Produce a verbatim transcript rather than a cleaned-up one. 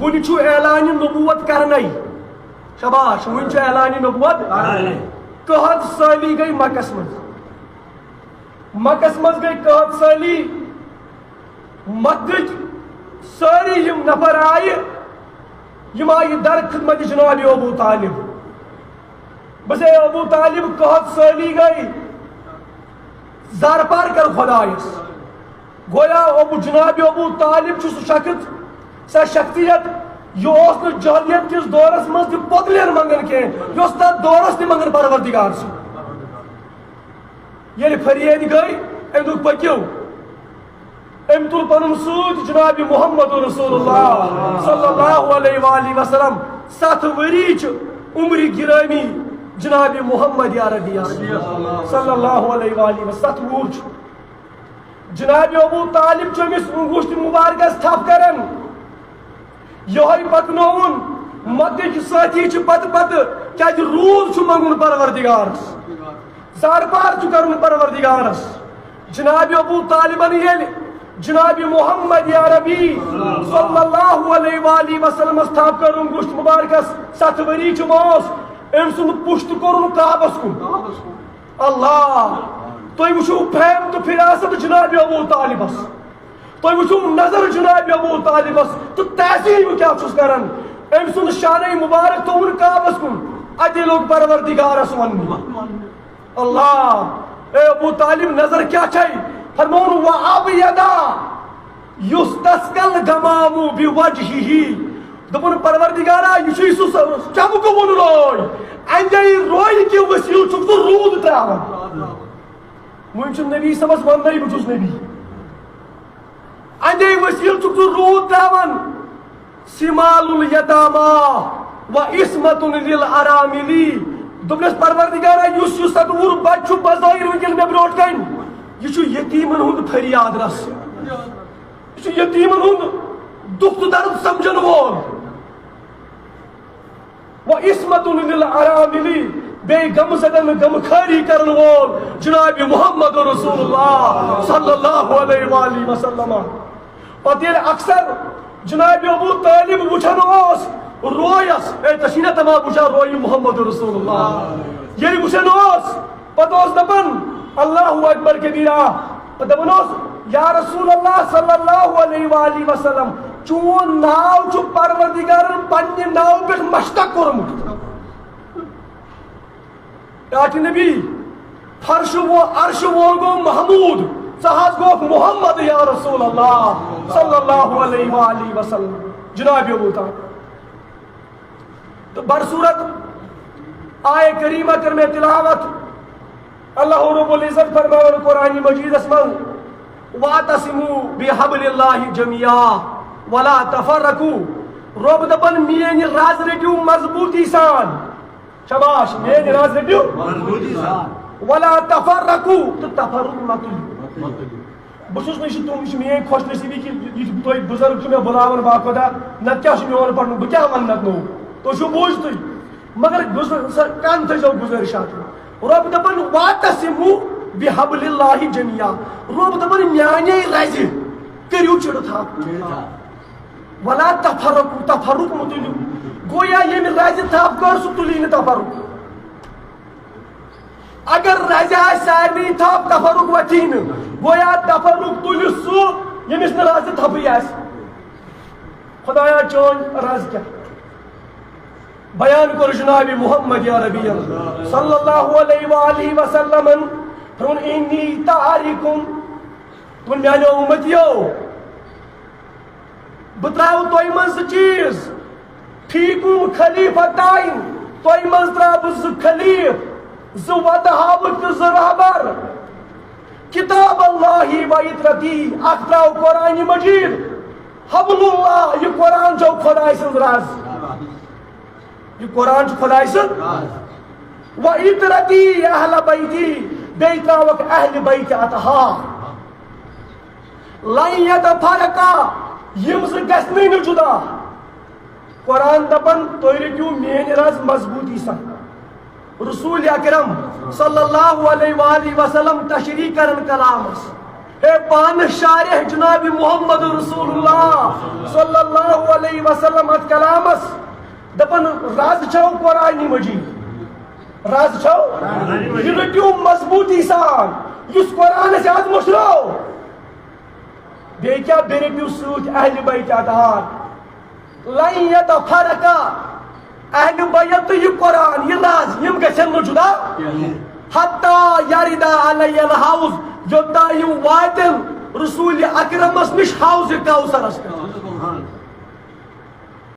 وُنہِ چھُ اعلانِ نبوت کرنے۔ شاباش، وُنہِ چھُ اعلانِ نبوت۔ کہت سٲلی گٔے مکس منٛز۔ مکس منٛز گٔے کہت سٲلی۔ مکٕکۍ سٲری یِم نفر آیہِ، یِم آیہِ در خدمت جناب ابو طالب۔ بس اے ابو طالب، کہت سٲلی گٔے، زارپار کر خدایس۔ گویا ابو، جناب ابو طالب چھُ سُہ شخص، سۄ شخصیت، یہِ اوس نہٕ جاہلیت کِس دورس منٛز تہِ پۄتلٮ۪ن منٛگان کینٛہہ، یہِ اوس تتھ دورس تہِ منٛگان پروردگار سُنٛد۔ ییٚلہِ فریٲدۍ گٔے، أمۍ دوٚپ، "پٔکِو۔" أمۍ تُل پنُن سۭتۍ جناب محمد رسول اللہ صلی اللہ علیہ وآلہ وسلم۔ ستھ ؤری چھِ عمرِ گرامی جناب محمد عربی صلی اللہ علیہ وآلہ وسلم، ستھ وُہُر چھُ۔ جناب ابو طالب چھُ أمِس انگوشت مبارکس تھپھ کران۔ یہوے پکنووُن، مکٕکۍ سٲتھی چھِ پتہٕ پتہٕ، کیازِ روٗد چھُ منگُن پروردگارس، زارپار چھُ کرُن پروردگارس۔ جناب ابو طالبن ییٚلہِ جناب محمد عربی صلی اللہ علیہ وآلہ وسلمس تھپھ کٔر انگوشت مبارکس، ستھ ؤری چھُ وٲنٛس، أمۍ سُنٛد پُشت کوٚرُن کعبس کُن۔ اللہ، تُہۍ وٕچھِو فہم تہٕ فراست جناب ابو طالبس، تُہۍ وٕچھِو نظر جناب ابو طالبس تہٕ تہذیب کیٛاہ چھُس کران۔ أمۍ سُنٛد شانَے مبارک تھوٚوُن کعبس کُن، اَتے لوٚگ پروردگارس وَننہِ۔ اللہ، اے ابو طالب، نظر کیٛاہ چھے؟ فرمووُن، "وَأَبْيَضَ يُسْتَسْقَى الْغَمَامُ بِوَجْهِهِ۔" دوٚپُن، "پروردگارا، یہِ چھُے سُہ س-، چمکہٕ وُن روے، اَندے روے کہِ وسیٖلہٕ چھُکھ ژٕ روٗد ترٛاوان۔" وۄنۍ چھُ نبی صٲبس وننَے، بہٕ چھُس نبی۔ اَندے وسیٖلہٕ چھُکھ ژٕ روٗد ترٛاوان۔ "ثِمَالُ الْيَتَامَى وَعِصْمَةٌ لِلْأَرَامِلِ۔" دوٚپنس، پروردگارا، یُس یہِ ستوُہُر بچہٕ چھُ بظٲہِر وٕنکیٚن مےٚ برونٛٹھ کنہِ، یہِ چھُ یتیٖمن ہُنٛد فریاد رس، یہِ چھُ یتیٖمن ہُنٛد دُکھ تہٕ درد سمجھن وول۔ "وَعِصْمَةٌ لِلْأَرَامِلِ"، بیٚیہِ غمہٕ زدن غمہٕ خٲری کرن وول جناب محمد رسول اللہ صلی اللہ علیہ وآلہ وسلم۔ پتہٕ ییٚلہِ اکثر جناب ابو طالب وٕچھان اوس رویس، اے، ژےٚ چھُے نا تمام وٕچھان رویہِ محمد رسول اللہ؟ ییٚلہِ وٕچھان اوس، پتہٕ اوس دپان، "اللہ اکبر کبیرہ"، پتہٕ دپان اوس، "یا رسول اللہ صلی اللہ علیہ وآلہ وسلم، چون ناو چھُ پروردگارن پننہِ ناوٕ پٮ۪ٹھ مشتق کوٚرمُت۔" ٹاٹھۍ نبی، فرش و عرش وول گوٚو محمود، ژٕ حظ گوٚکھ محمد یا رسول اللہ صلی اللہ علیہ وآلہ وسلم۔ جناب ابو طالب۔ تہٕ برصورت آیہِ کریمہ کٔر مےٚ تلاوت۔ اللہ رب العزت فرماوان قرآن مجیدس منٛز، "واعتصموا بحبل اللہ جمیعا ولا تفرقوا۔" رب دپان، میٲنۍ رز رٔٹِو مضبوٗطی سان۔ شاباش، میٲنۍ رز رٔٹِو۔ مضبوٗطی سان۔ ولا تفرقوا، تہٕ تفرق مہ تُلِو۔ بہٕ چھُس نہٕ، یہِ چھِ تُہُنٛد، یہِ چھِ میٲنۍ خۄش نصیٖبی کہِ یہِ، یہِ تُہۍ بُزرگ چھِو مےٚ بُلاوان باخۄدا، نتہٕ کیٛاہ چھُ میون پرُن، بہٕ کیٛاہ وَنہٕ نتہٕ نوٚو؟ تُہۍ چھِو بوٗزتھٕے۔ مگر گُزٲ-، سا-، کَن تھٲیزیو گُزٲرِش اَتھ۔ رۄب دَپان، "واعتصموا بحبل اللہ جمیعا۔" رۄب دَپان، "میٛانے رَزِ کٔرِو چِڑٕ تھپھ۔ ولا تفرقوا، تفرق مہٕ تُلِو۔" گویا ییٚمہِ رَزِ تھپھ کٔر، سُہ تُلی نہٕ تفرق۔ اگر رزِ آسہِ سارنٕے تھپھ، تفرق وۄتھی نہٕ۔ گویا تفرق تُلہِ سُہ، ییٚمِس نہٕ رزِ تھپھٕے آسہِ۔ خدایا، چٲنۍ رز کیٛاہ؟ بیان کوٚر جناب محمد عربی صلی اللہ علیہ وآلہ وسلمن، فرمووُن، "انی تارکم"، دوٚپُن، میانیو اُمتیو، بہٕ ترٛاوٕ تۄہہِ منٛز زٕ چیٖز۔ فیکم خلیفتین، تۄہہِ منٛز ترٛاوٕ بہٕ زٕ خلیف، زٕ وتہٕ ہاوٕکھ تہٕ زٕ رہبر۔ کتاب اللہ و عترتی، اکھ ترٛاوٕ قرآن مجید۔ حبل اللہ، یہِ قرآن چھو خداے سٕنٛز رز۔ یہِ قرآن چھُ خداے سٕنٛز۔ و عترتی اہل بیتی، بیٚیہِ ترٛاوکھ اہل بیت اطہار۔ لن یتفرقا، یِم زٕ گژھنٕے نہٕ جُدا۔ قرآن دپان، تُہۍ رٔٹِو میٲنۍ رز مضبوٗطی سان۔ رسول اکرم صلی اللہ علیہ وآلہ وسلم تشریح کرن کلامس۔ ہے پانہٕ شارح جناب محمد رسول اللہ صلی اللہ علیہ وسلم اتھ کلامس، دپان، رز چھو قرآن مجید، رز چھو، یہِ رٔٹِو مضبوٗطی سان، یُس قرآن اسہِ از مٔشرو۔ بیٚیہِ کیٛاہ، بیٚیہِ رٔٹِو سۭتۍ اہل بیت اطہار۔ لن یتفرقا، اہل بیت تہٕ یہِ قرآن، یہِ رز، یِم گژھن نہٕ جدا۔ حتی یردا علی الحوض، یوٚتام یِم واتن رسول اکرمس نِش حوض کوثرس پٮ۪ٹھ۔